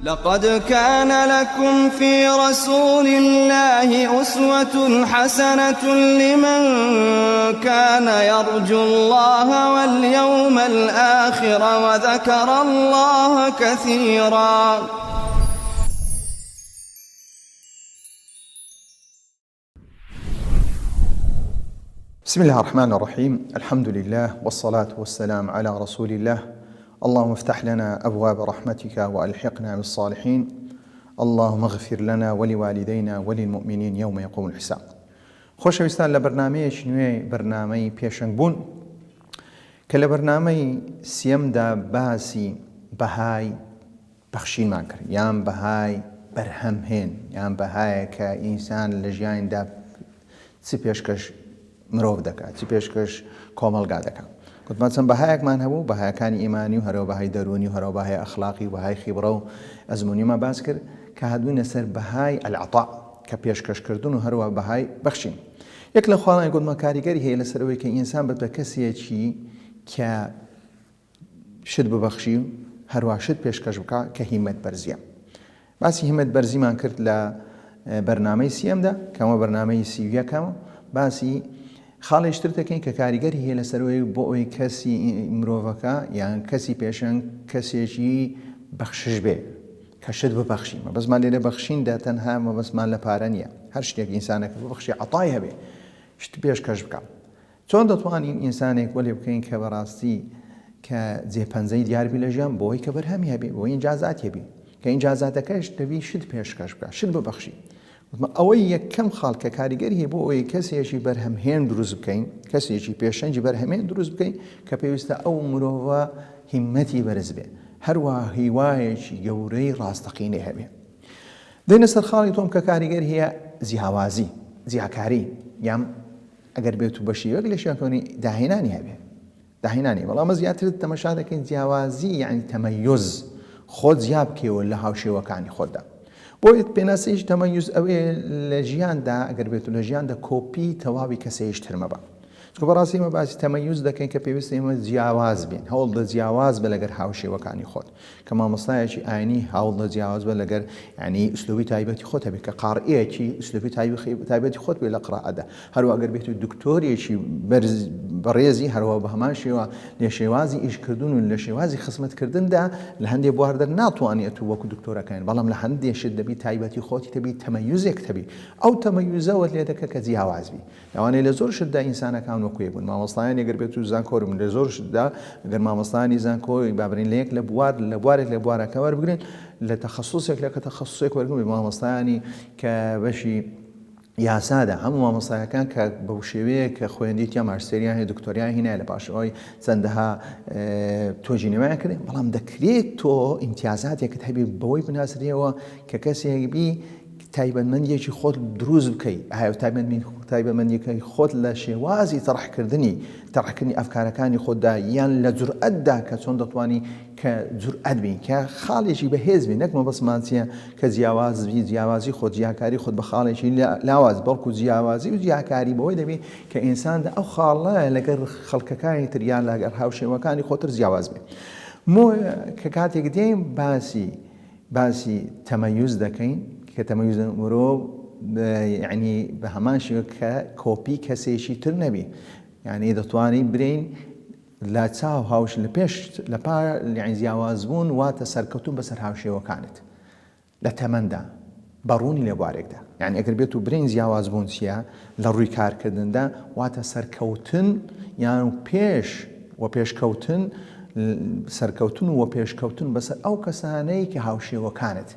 لقد كان لكم في رسول الله أسوة حسنة لمن كان يرجو الله واليوم الآخر وذكر الله كثيرا. بسم الله الرحمن الرحيم الحمد لله والصلاة والسلام على رسول الله اللهم افتح لنا أبواب رحمتك وألحقنا بالصالحين اللهم اغفر لنا ولوالدينا وللمؤمنين يوم يقوم الحساب خۆشەویستان لە بەرنامەیەکی نوێی بەرنامەی پێشەنگ بوون کە لە بەرنامەی سیەمدا باسی بەهای بەخشینمان کرد یان بەهای بەرهەمهێن یان بەهایە کە ئینسان لە ژیانیدا چ پێشکەش مرۆڤ دەکات چ پێشکەش کۆمەڵگا دەکات گوتمان چەند بەهایەکمان هەبوو بەهاکانی ئیمانی و هەرەوە بەهای دەروونی و هەرەوە بەهای ئەخلاقی و بەهای خیبڕە و ئەزموونیمان باس کرد کە هاتبووینە سەر بەهای العطاء کە پێشکەشکردن و هەروە بەهای بەخشین یەک لە خاڵانی گوتمان کاریگەری هەیە لەسەر ئەوەی کە ئینسان بێت بە کەسێکی کە شت ببەخشی و هەروا شت پێشکەش بکا کە هیمەت بەرزیە. باسی هیمەت بەرزیمان کرد لە بەرنامەی سیەمدا کەمە بەرنامەی سیویەکەمە باسی خاڵێش تر دەکەین کە کاریگەری هەیە لەسەرەوەی بۆ ئەوی کەسی مرۆڤەکە یان کەسی پێشەنگ کەسێکی بەخشش بێ کە شت ببەخشی مەبەستمان لێرە بەخشیندا تەنها مەبەستمان لە پارە نییە هەر شتێک ئینسانەکە ببەخشی عەتای هەبێ شت پێشکەش بکە چۆن دەتوانین ئینسانێک وەلێ بکەین کە بەڕاستی کە جێ پەنجەی دیار بی لە ژیان بۆی کە بەرهەمی هەبی بۆی ئینجازاتی هەبی کە ئینجازاتەکەش دەبی شت پێشکەش بکە شت ببەخشی وتمە ئەوەی یەکەم خاڵ کە کاریگەری هەیە بۆ ئەوەی کەسێکی بەرهەمهێن دروست بکەین کەسێکی پێشەنگی بەرهەمێن دروست بکەین کە پێویستە ئەو مرۆڤە هیمەتی بەرز بێ هەروە هیوایەکی گەورەی ڕاستەقینەی هەبێ دێنە سەر خاڵی تۆم کە کاریگەر هەیە جیاوازی جیاکاری یان ئەگەر بێت و بە شێوەیەک لە شێوەکانی داهێنانی هەبێ داهێنانی بەڵام ئەمە زیاتر تەمەشا دەکەین جیاوازی یعنی تەمەیز خۆت جیا بکەیەوە لە هاوشێوەکانی خۆتدا بۆیە پێناسەیش تەمەیز ئەوەیە لە ژیاندا ئەگەر بێت و لە ژیاندا کۆپی تەواوی کەسێش تر مەبە چونکە بەڕاستی ئێمە باسی تەمەیز دەکەین کە پێویستە ئێمە جیاواز بین هەوڵدە جیاواز بە لەگەر هاوشێوەکانی خۆت کە مامۆستایەکی ئاینی هەوڵدە جیاواز بە لەگەر یعنی ئوسلوبی تایبەتی خۆت هەبێت کە قاڕئیەکی ئوسلوبی تایبەتی خۆت بێ لە قڕائەدا هەروە ئەگەر بێت و دکتۆرێکی بەرز بەڕێزی هەروە بە هەمان شێوە لە شێوازی ئیشکردن و لە شێوازی خزمەتکردندا لە هەندێک بواردا ناتوانێت و وەکو دکتۆرەکان بەڵام لە هەندێک شت دەبی تایبەتی خۆتی تەبی تەمەیوزێک تەبی ئەو تەمەیوزەوەت لێ دەکە کە جیاواز بی لەوانەیە لە زۆر شتدا ئینسانەکان وەکو یەک بن مامۆستایان گەر بێت و زانکۆر بن لە زۆر شتدا گەر مامۆستایانی زانکۆی با برین لە یەک لە بوار لە بوارێک لە بوارەکە وەربگرن لە تەخەسوسێک لە کە تەخەسوسێک وەرگن مامۆستایانی کە بەشی یاسادا هەموو مامۆستایەکان کە بەو شێوەیە کە خوێندیتیان ماجستێریان هەیە دکتۆریان هینایە لە پاشەوەی چەندەها توێژینەوەیان کرد بەڵام دەکرێت تۆ ئیمتیازاتێکت هەبی بەوەی بناسرێەوە کە کەسێک بی تایبەتمەندیەکی خۆت دروست بکەی ئایا تایبەتمەندیەکەی خۆت لە شێوازی تەڕحکردنی تەڕحکردنی ئەفکارەکانی خۆتدا یان لە جورئەتدا کە چۆن دەتوانی کە جورئەت بین کە خاڵێکی بەهێز بین نەک مەبەستمان چییە کە جیاواز بی جیاوازی خۆت جیاکاری خۆت بە خاڵێکی لاواز بەڵکو جیاوازی و جیاکاری بەوەی دەبی کە ئینساندا ئەو خاڵە لەگەر خەڵکەکانی تر یان لەگەر هاوشێوەکانی خۆتر جیاواز بێ مۆ کە کاتێک دێین باسی باسی تەمەیوز دەکەین کە تەمەیوز مرۆڤ یعنی بە هەمان شێوە کە کۆپی کەسێکی تر نەبی یعنی دەتوانین برین لە چاو هاوش لە پێش لە پا یعنی جیاواز بوون واتە سەرکەوتون بەسەر هاوشێوەکانت لە تەمەندا بە ڕوونی لە بوارێکدا یعنی ئەگەر بێت و برین جیاواز بوون چییە لە ڕووی کارکردندا واتە سەرکەوتن یان پێش و پێشکەوتن سەرکەوتن و پێشکەوتن بەسەر ئەو کەسانەی کە هاوشێوەکانت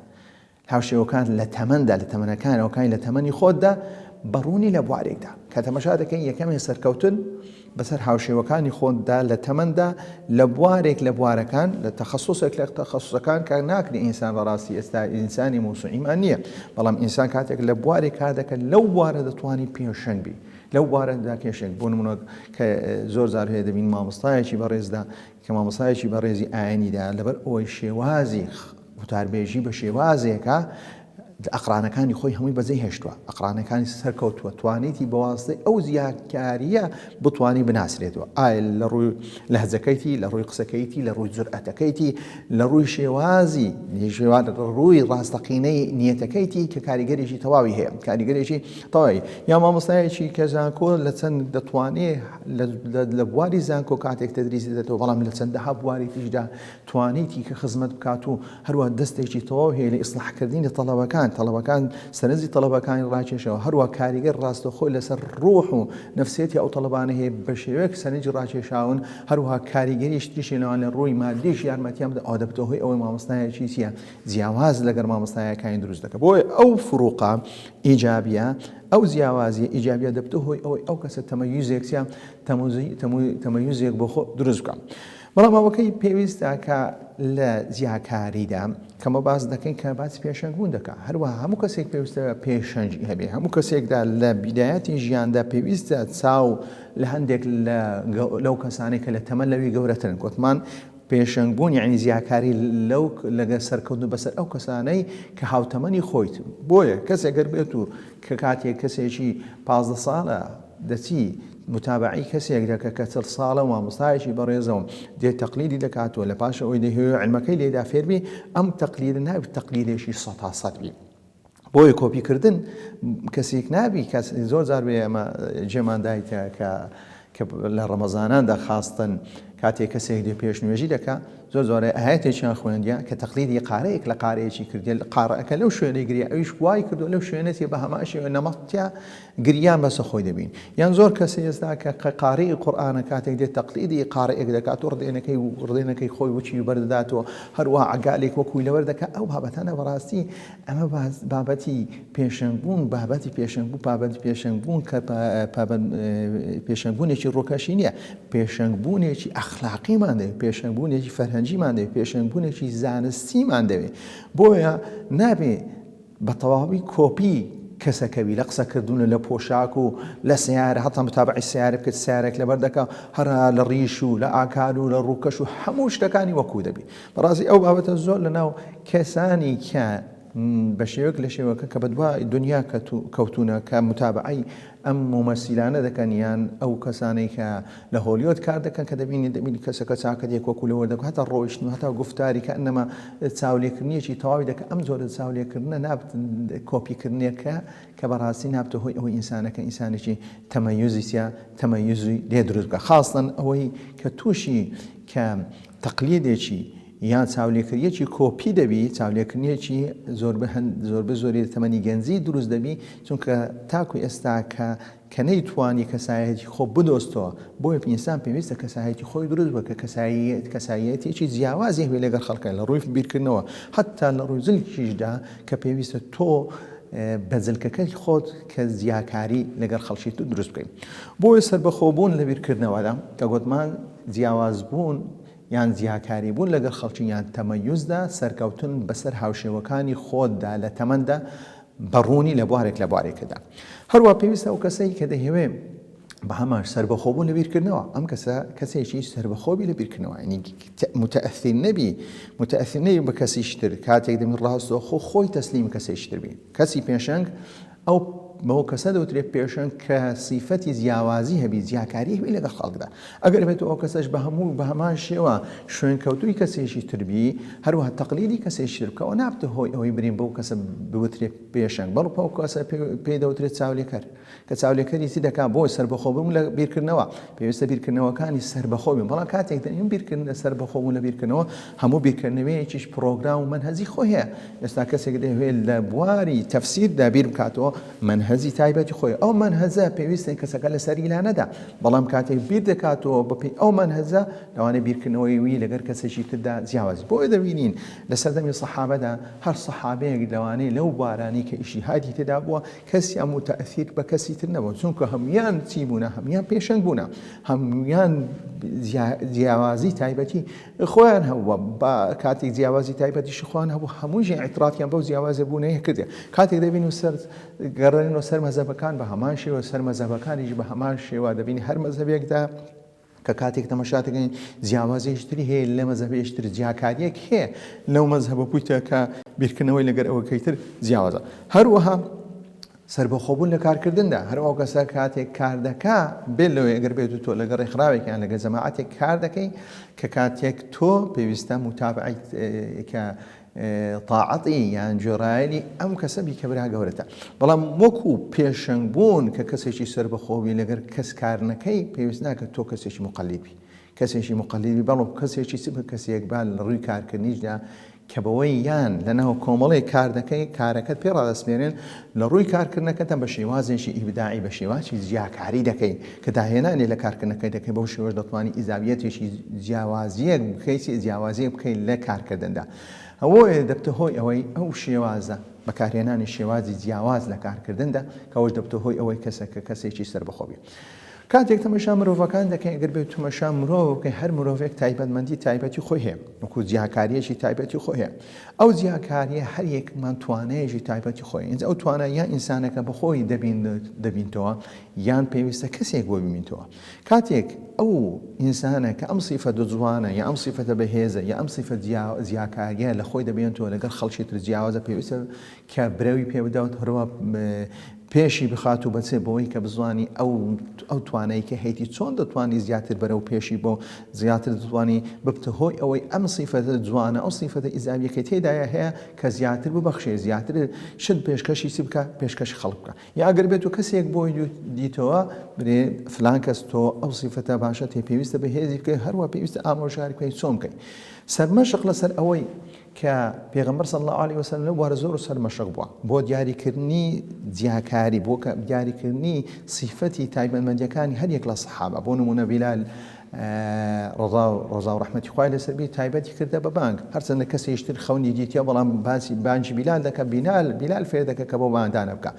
هاوشێوەکانت لە تەمەندا لە تەمەنەکانەوەکانی لە تەمەنی خۆتدا بەڕوونی لە بوارێکدا کە تەمەشا دەکەین یەکەمێ سەرکەوتن بەسەر هاوشێوەکانی خۆتدا لە تەمەندا لە بوارێک لە بوارەکان لە تەخەسوسێک لە تەخەسوسەکان کە ناکرێ ئینسان بەڕاستی ئێستا ئینسانی مەوسوعیمان نییە بەڵام ئینسان کاتێک لە بوارێک کار دەکات لەو بوارە دەتوانی پێشەنگ بی لەو بوارەدا کێشێک بۆ نمونە کە زۆر جار هەیە دەبین مامۆستایەکی بەڕێزدا کە مامۆستایەکی بەڕێزی ئاینیدا لەبەر ئەوەی شێوازی وتاربێژی بە شێوازێکە. ئەقرانەکانی خۆی هەمووی بەجێ هێشتووە، ئەقرانەکانی سەرکەوتووە، توانیتی بە واسطەی ئەو جیاکارییە بتوانی بناسرێتەوە، ئایا لە ڕووی لەهجەکەیتی، لە ڕووی قسەکەیتی، لە ڕووی جورئەتەکەیتی، لە ڕووی شێوازی لە ڕووی ڕاستەقینەی نیەتەکەیتی کە کاریگەرێکی تەواوی هەیە، کاریگەرێکی تەواوی. یا مامۆستایەکی کە زانکۆ لە چەند دەتوانێ لە بواری زانکۆ کاتێک تەدریسی دەدەێتەوە، بەڵام لە چەندەها بواری تریشدا توانیتی کە خزمەت بکات و هەروا دەستێکی تەواو هەیە لە ئیسلاح کردنی تەڵەبەکان، تەڵەبەکان سەرنجی تەڵەبەکانی ڕاکێشەوە، هەروا کاریگەر ڕاستەوخۆ لەسەر ڕوح و نەفسیەتی ئەو تەڵەبانە هەیە بە شێوەیەک سەرنجی ڕاکێشاون، هەروەها کاریگەریش تریشی لەوان لە ڕووی مادیش یارمەتیان بدە، ئەوە دەبتە هۆی ئەوەی مامۆستایەکی چیە جیاواز لەگەر مامۆستایەکانی دروست دەکات، بۆیە ئەو فروقە ئیجابیە ئەو جیاوازیە ئیجابیە دەبتە هۆی ئەوەی ئەو کەسە تەمەیوزێک چیە تەمەیوزێک بۆ خۆ دروست بکات. بەڵام ئەوەکەی پێویستە کە لە جیاکاریدا کەمە باس دەکەین کە باسی پێشەنگ بوون دەکا هەروەها هەموو کەسێک پێویستە پێشەنگی هەبێ هەموو کەسێکدا لە بیدایەتی ژیاندا پێویستە چاو لە هەندێک لەو کەسانێک کە لە تەمەن لەوی گەورەترن گوتمان پێشەنگ بوون یعنی جیاکاری لەو لەگە سەرکەوتن بەسەر ئەو کەسانەی کە هاوتەمەنی خۆیت بۆیە کەسێک گەر بێت و کە کاتێک کەسێکی 15 ساڵە دەچی متابەعەی کەسێک دەکە کە 40 ساڵە و مامۆستایەکی بەڕێزە و دێ تەقلیدی دەکات و لە پاش ئەوەی دەیهەوێ عیلمەکەی لێدا فێر بی ئەم تەقلیدە نابی تەقلیدێکی سەتا سەد بی بۆیە کۆپی کردن کەسێک نابی کەس زۆر جار بێ ئەمە جێمان دایتە کە کە لە ڕەمەزاناندا خاستن کاتێک کەسێک دێ پێش نوێژی دەکا زۆر زۆرە ئایەتێکیان خوێندیە کە تەقلیدی قارەیەک لە قارەیەکی کردیە قارەکە لەو شوێنەی گریا ئەویش وای کردو لەو شوێنەتی بە هەمان شێوە نەمەتیا گریان بەسە خۆی دەبین یان زۆر کەس ئێستا کە قارئی قورئانە کاتێک دێت تەقلیدی قارئێک دەکات و ڕدێنەکەی و ڕدێنەکەی خۆی وچی بەردەداتەوە هەروە عەگالێک وەکوی لەوەر دەکات ئەو بابەتانە بەڕاستی ئەمە بابەتی پێشەنگ بوون بابەتی پێشەنگ بوو پابەندی پێشەنگ بوون کە پێشەنگ بوونێکی ڕووکەشی نییە پێشەنگ بوونێکی ئەخلاقیمان دەوێت پێشەنگ بوونێکی فەرهەنگیمان دەوێت پێشەنگ بوونێکی زانستیمان دەوێت بۆیە نابێ بە تەواوی کۆپی کەسەکە بی لە قسەکردن و لە پۆشاک و لە سەیارە هەتا متابعی سەیارە بکەیت سەیارێک لەبەر دەکا هەرا لە ڕیش و لە ئاکار و لە ڕووکەش و هەموو شتەکانی وەکوو دەبی بەڕاستی ئەو بابەتە زۆر لە ناو کەسانی کە بە شێوەک لە شێوەکە کە بەدوا دنیا کەوتونە کە متابعەی ئەم مومەسیلانە دەکەن یان ئەو کەسانەی کە لە هۆلیۆد کار دەکەن کە دەبینی دەبینی کەسەکە چاکەتێک وەکو لەوە دەکات هەتا ڕۆیشتن و هەتا گوفتاری کە ئەنەما چاولێکردنیەکی تەواوی دەکە ئەم جۆرە چاولێکردنە نابت کۆپیکردنێکە کە بەڕاستی نابتە هۆی ئەوەی ئینسانەکە ئینسانێکی تەمەیوزی چیە تەمەیوزی لێ دروست بکە خاستەن ئەوەی کە تووشی کە تەقلیدێکی یان چاولێکەریەکی کۆپی دەبی، چاولێکردنێکی زۆربە زۆری لە تەمەنی گەنجی دروست دەبی، چونکە تاکو ئێستا کە کە نەیتوانی کەسایەتی خۆ بدۆستەوە، بۆیە ئینسان پێویستە کەسایەتی خۆی دروست بکە، کەسایەت کەسایەتیەکی جیاوازی هەبێ لەگەڵ خەڵکە لە ڕووی بیرکردنەوە، هەتا لە ڕووی جلکیشدا کە پێویستە تۆ بە جلکەکەی خۆت کە جیاکاری لەگەڵ خەڵکی تر دروست بکەی. بۆیە سەربەخۆبوون لە بیرکردنەوەدا کە گۆتمان جیاوازبوون یان جیاکاری بوون لەگەڵ خەڵکی یان تەمەیوزدا، سەرکەوتن بەسەر هاوشێوەکانی خۆتدا لە تەمەندا بە ڕوونی لە بوارێک لە بوارێکدا. هەروا پێویستە ئەو کەسەی کە دەیهەوێ بە هەمان سەربەخۆ بوون لە بیرکردنەوە، ئەم کەسە کەسێکی سەربەخۆ بی لە بیرکردنەوە، یانی متەئەسیر نەبی، متەئەسیر نەبی بە کەسیش تر، کاتێک دەبی ڕاستەوخۆ خۆی تەسلیمی کەسێکی تر بی. کەسی پێشەنگ ئەو بەو کەسە دەوترێت پێشەنگ کە سیفەتی جیاوازی هەبی، جیاکاری هەبی لەگەڵ خەڵکدا. ئەگەر بێت ئەو کەسەش بە هەموو بە هەمان شێوە شوێنکەوتووی کەسێکی تر بی، هەروەها تەقلیدی کەسێکی تر بکا، ئەوە نابتە هۆی ئەوەی برین بەو کەسە بوترێت پێشەنگ، بەڵکو ئەو کەسە پێی دەوترێت چاولێکەر. کە چاولێکەری چی دەکا؟ بۆ سەربەخۆ بوون لە بیرکردنەوە، پێویستە بیرکردنەوەکانی سەربەخۆ بن، بەڵام کاتێک دەنیم بیرکردن سەربەخۆ بوون لە بیرکردنەوە، هەموو بیرکردنەوەیەکیش پڕۆگرام و مەنهەجی خۆی هەیە. ئێستا کەسێک دەیەوێت لە بواری تەفسیردا بیر بکاتەوە، مەنهەجی تایبەتی خۆی، ئەو مەنهەجە پێویستە کەسەکە لەسەری لا نەدا، بەڵام کاتێک بیر دەکاتەوە بەپێی ئەو مەنهەجە، لەوانەیە بیرکردنەوەی وی لەگەر کەسێکی تردا جیاواز بێت. بۆیە دەبینین لە سەردەمی سەحابەدا هەر سەحابەیەک لەوانەیە لەو بوارانەی کە ئیجتیهادی تێدا بووە، کەسیان موتەئەسیر بە کەسی تر نەبوون، چونکە هەموویان چی بوونە، هەموویان پێشەنگ بوونە، هەموویان جیاوازی تایبەتی خۆیان هەبووە، با کاتێک جیاوازی تایبەتیشی خۆیان هەبوو، هەموویشیان ئیعترافیان بەو جیاوازی بوونەیە کردیە. کاتێک دەبینین سەر گەڕێنەوە سەر مەزهەبەکان بە هەمان شێوە، سەر مەزهەبەکانیش بە هەمان شێوە دەبینی هەر مەزهەبێکدا کە کاتێک تەمەشا دەکەین جیاوازیش تری هەیە لە مەزهەبێش تر جیاکاریەک هەیە لەو مەزهەبە بوویتە کە بیرکردنەوەی لەگەر ئەوەکەی تر جیاوازە. هەروەها سەربەخۆبوون لە کارکردندا، هەر ئەو کەسە کاتێک کار دەکا بێ لەوەی ئەگەر بێت و تۆ لەگەڵ ڕێکخراوێک یان لەگەڵ جەماعەتێک کار دەکەی کە کاتێک تۆ پێویستە موتابعەی کە تاعەتی یان گوێڕایەلی ئەم کەسە بی کە برا گەورەتە. بەڵام وەکو پێشەنگ بوون کە کەسێکی سەربەخۆ بی لەگەر کەس کار نەکەی پێویست ناکە تۆ کەسێکی موقەلید بی. کەسێکی موقەلیدی بەڵام کەسێکی چ بە کەسێک با لە ڕووی کارکردنیشدا کە بەوەی یان لەناو کۆمەڵێک کار دەکەی کارەکەت پێ ڕادەسپێرێن لە ڕووی کارکردنەکەتە بە شێوازێکی ئیبداعی بە شێوازی جیاکاری دەکەی کە داهێنانی لە کارکردنەکەی دەکەی بەو شێوەش دەتوانی ئیزاویەتێکی جیاوازیەک بکەیت جیاوازیەک بکەیت لە کارکردندا ئەوەیە دەبتە هۆی ئەوەی ئەو شێوازە بەکارهێنانی شێوازی جیاواز لە کارکردندا کە ئەوەش دەبتە هۆی ئەوەی کەسەکە کەسێکی سەربەخۆ بێ. کاتێک تەمەشا مرۆڤەکان دەکەین ئەگەر بێت تەمەشا مرۆڤ بکەین هەر مرۆڤێک تایبەتمەندی تایبەتی خۆی هەیە وەکو جیاکاریەکی تایبەتی خۆی هەیە ئەو جیاکاریە هەر یەکمان توانایەکی تایبەتی خۆی ئینجا ئەو توانا یان ئینسانەکە بەخۆی دەبین دەبینتەوە یان پێویستە کەسێک بۆ ببینتەوە کاتێک ئەو ئینسانە کە ئەم سیفەتە جوانە یا ئەم سیفەتە بەهێزە یا ئەم سیفەت جیاکاریە لە خۆی دەبێنتەوە لەگەڵ خەڵکی تر جیاوازە پێویستە کە برەوی پێ بدات هەروە پێشی بخات و بەچێ بۆی کە بزانی ئەو ئەو توانای کە هەیتی چۆن دەتوانی زیاتر بەرەو پێشی بۆ زیاتر دەتوانی ببتە هۆی ئەوەی ئەم سیفەتە جوانە ئەو سیفەتە ئیجابیەکەی تێدایە هەیە کە زیاتر ببەخشێ زیاتر شت پێشکەشی چی بکە پێشکەشی خەڵک بکە یا ئەگەر بێت و کەسێک بۆی دیتەوە برێ فلان کەس تۆ ئەو سیفەتە باشە تێ پێویستە بەهێزی بکەی هەروە پێویستە ئامۆژگاری بکەی چۆن بکەی سەرمەشق لەسەر ئەوەی کە پێغەمبەر صلی اللە علیە وسلم لەو بوارە زۆر سەرمەشق بووە بۆ دیاریکردنی جیاکاری بۆ دیاریکردنی سیفەتی تایبەتمەندیەکانی هەر یەک لە سەحابە بۆ نمونە بیلال ڕەزا و ڕەزا و ڕەحمەتی خوای لەسەر بی تایبەتی کردە بە بانگ هەرچەندە کەسێکی تر خەونی دیتیە بەڵام باسی بانگی بیلال دەکە بینال بیلال فێر دەکە کە بۆ باندانە بکە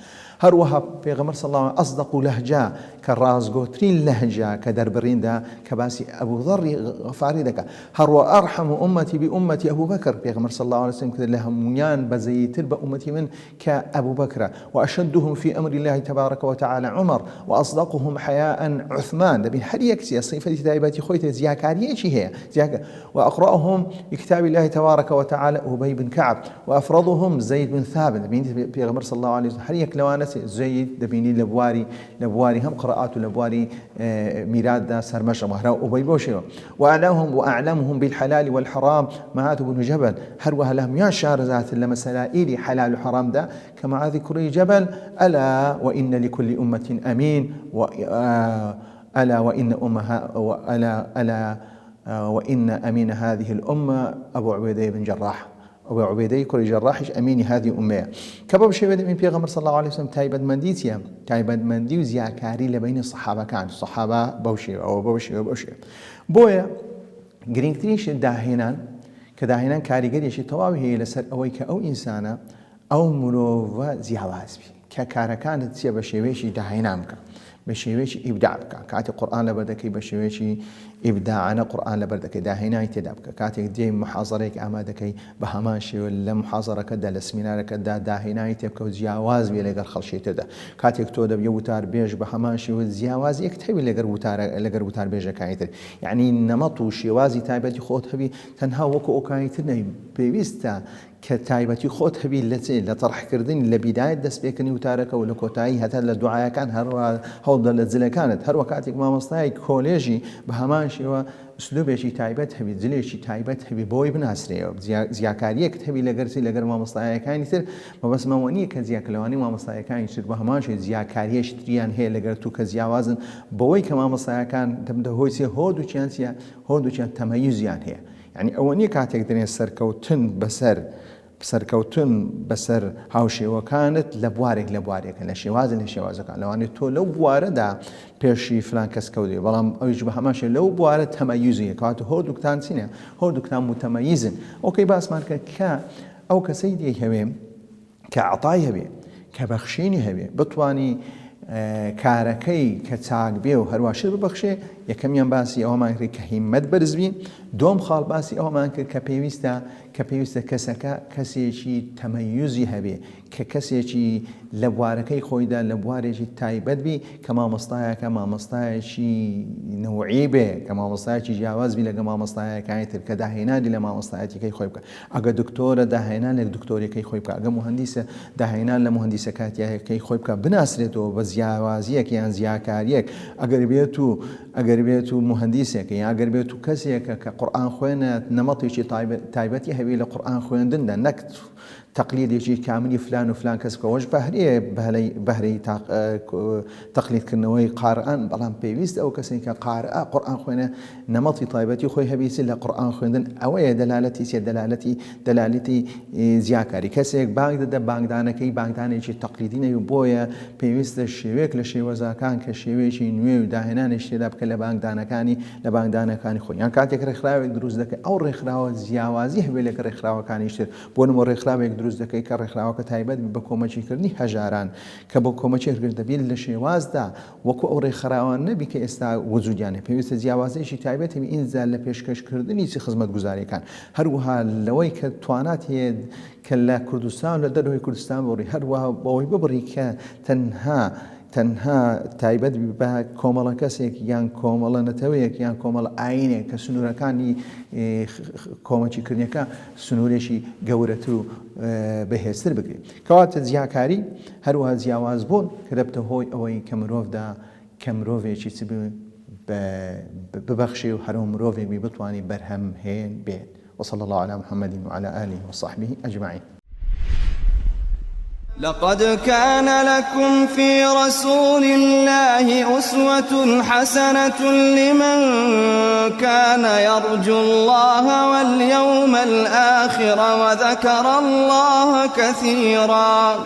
هەروەها پێغەمبەر صلی اللە علیە اصدق لهجە کە ڕاستگۆترین لەهجە کە دەربڕیندا کە باسی ئەبو ذەڕی غەفاری دەکا هەروە ارحم امتی بامتی ابو بکر پێغەمبەر صلی اللە علیە وسلم کرد لە هەموویان بەزەییتر بە ئومەتی من کە ئەبو بەکرە واشدهم فی امر اللە تبارک وتعالی عمر واصدقهم حیاء عثمان دەبین هەر یەک چیە صیفەتی تایبەتی خۆی تێ جیاکاریەکی هەیە جیاکە وأقرأهم لكتاب الله تبارك وتعالى أبي بن كعب وأفرضهم زيد بن ثابت دەبینیت پێغەمبەر صلی الله علیه وسلم هەر یەک لەوانە زەید دەبینی لە بواری لە بواری هەم قرائات و لە بواری میراتدا سەرمەشق هەرا ئوبەی بەو شێوە وأعلمهم وأعلمهم بالحلال والحرام معاذ بن جبل هەروەها لە هەموویان شارەزاتر لە مەسەلائیلی حەلال و حەرامدا کە معاذی کوڕی جەبەل ألا وإن لكل أمة أمين و ألا وإن أمها ألا ألا وإن أمين هذه الأمة أبو عبيدة بن جراح ئەبو عوبێدەی کوڕی جەڕاحیش ئەمینی هذه ئومەیە کە بەم شێوەیە دەبین پێغەمبەر صلی اللە علیه وسلم تایبەتمەندی چییە تایبەتمەندی و جیاکاری لە بەینی سەحابەکان سەحابە بەو شێوە ئەوە بەو شێوە بەو شێوە بۆیە گرنگترین شت داهێنان کە داهێنان کاریگەریەکی تەواوی هەیە لەسەر ئەوەی کە ئەو ئینسانە ئەو مرۆڤە جیاواز بی کە کارەکانت چیە بە شێوەیەکی داهێنان بکە بە شێوەیەکی ئیبداع بکە کاتێک قورئان لەبەر دەکەی بە شێوەیەکی ئیبداعانە قورئان لەبەر دەکەی داهێنانی تێدا بکە کاتێک دێی محازەرەیەک ئامادەکەی بە هەمان شێوە لە محازەرەکەتدا لە سمینارەکەتدا داهێنانی تێ بکە و جیاواز بێ لەگەڵ خەڵکی تردا کاتێک تۆ دەبیە وتار بێژ بە هەمان شێوە جیاوازیەکت هەبی لەگەر وتارە لەگەر وتاربێژەکانی تر یعنی نەمەط و شێوازی تایبەتی خۆت هەبی تەنها وەکو ئەوکانی تر نەبی پێویستە کە تایبەتی خۆت هەبی لە چ؟ لە تەڕح کردنی لە بیدایەت دەست پێکردنی وتارەکە و لە کۆتایی هەتا لە دوعایەکان هەروا هەوڵبدە لە جلەکانت هەروا کاتێک مامۆستای کۆلێژی بە هەمان شێوە ئسلوبێکی تایبەت هەبی جلێکی تایبەت هەبی بۆی بناسرێیەوە جیاکاریەکت هەبی لەگەر چی لەگەر مامۆستایەکانی تر مەبەستم ئەوە نییە کە جیا کە لەوانەیە مامۆستایەکانی تر بە هەمان شێوە جیاکاریەکی تریان هەیە لەگەر تو کە جیاوازن بەوەی کە مامۆستایەکان دەبنە هۆی چی هۆردووکیان چیە هۆردووکیان تەمەیوزیان هەیە یانی ئەوە نیە کاتێک دەرێن سەرکەوتن بەسەر سەرکەوتن بەسەر هاوشێوەکانت لە بوارێک لە بوارێکە لە شێوازە لە شێوازەکان لەوانێت تۆ لەو بوارەدا پێشی فلان کەس کەوتوی بەڵام ئەویش بە هەمان شێوە لەو بوارە تەمەیوزی کەواتە هەردووکتان چینە هەردووکتان متەمەیزن ئۆکەی باسمان کرد کە ئەو کەسەی دەیهەوێ کە عەتای هەبێ کە بەخشینی هەبێ بتوانی کارەکەی کە چاک بێ و هەروا شت ببەخشێ، یەکەمیان باسی ئەوەمان کرد کە هیممەت بەرز بی، دووەم خاڵ باسی ئەوەمان کرد کە پێویستە کە پێویستە کەسەکە کەسێکی تەمەیوزی هەبێ، کە کەسێکی لە بوارەکەی خۆیدا لە بوارێکی تایبەت بی، کە مامۆستایەکە مامۆستایەکی نەوعی بێ، کە مامۆستایەکی جیاواز بی لەگەڵ مامۆستایەکانی تر، کە داهێنانی لە مامۆستایەتیەکەی خۆی بکا. ئەگەر دکتۆرە داهێنان لە دکتۆریەکەی خۆی بکا، ئەگەر موهەندیسە داهێنان لە موهەندیسەکاتیەکەی خۆی بکا، بناسرێتەوە بە جیاوازیەک یان جیاکاریەک، ئەگەر بێت و ئەگەر بێت و موهەندیسێکە یان ئەگەر بێت و کەسێکە کە قورئان خوێنە نەمەتێکی تایبەتی هەبی لە قورئان خوێندندا نەک تەقلیدێکی کاملی فلان و فلان کەس بکە، ئەوەش بەهرەیە بەهرەی تەقلیدکردنەوەی قارئان، بەڵام پێویستە ئەو کەسەی کە قارئە قورئان خوێنە نەمەتی تایبەتی خۆی هەبی چ لە قورئان خوێندن ئەوەیە دەلالەتی چیە دەلالەتی دەلالەتی جیاکاری کەسێک بانگ دەدە بانگدانەکەی بانگدانێکی تەقلیدی نەبی بۆیە پێویستە شێوەیەک لە شێوەزاکان کە شێوەیەکی نوێ و داهێنانێکی تێدا بکە لە بانگدانەکانی لە بانگدانەکانی خۆی یان کاتێک ڕێکخراوێک دروست دەکەی ئەو ڕێکخراوە جیاوازی هەبێ لەگەڵ ڕێکخراوەکانی تر بۆ نموونە ڕێکخراوێک دروست دەکەی کە ڕێکخراوەکە تایبەت بە کۆمەکی کردنی هەژاران کە بۆ کۆمەکی هەرگرت دەبیت لە شێوازدا وەکو ئەو ڕێکخراوە نەبی کە ئێستا وجودیان هەیە پێویستە جیاوازیەکی تایبەت هەبی ئینجا لە پێشکەشکردنی چ خزمەتگوزاریەکان هەروەها لەوەی کە توانات هەیە کە لە کوردستان و لە دەرەوەی کوردستان بڕی هەروەها بەوەی ببڕی کە تەنها تەنها تایبەت بی بە کۆمەڵە کەسێک یان کۆمەڵە نەتەوەیەک یان کۆمەڵە ئاینێک کە سنوورەکانی کۆمەکی کردنەکە سنوورێکی گەورەتر و بەهێزتر بگرێت. کەواتە جیاکاری، هەروەها جیاوازبوون کە دەبتە هۆی ئەوەی کە مرۆڤدا کە مرۆڤێکی چ ببەخشێ و هەرو مرۆڤێک بی بتوانی بەرهەمهێن بێت. وصلی اللە علی محمد وعلی آله وصحبه اجمعین. لقد كان لكم في رسول الله أسوة حسنة لمن كان يرجو الله واليوم الآخر وذكر الله كثيرا.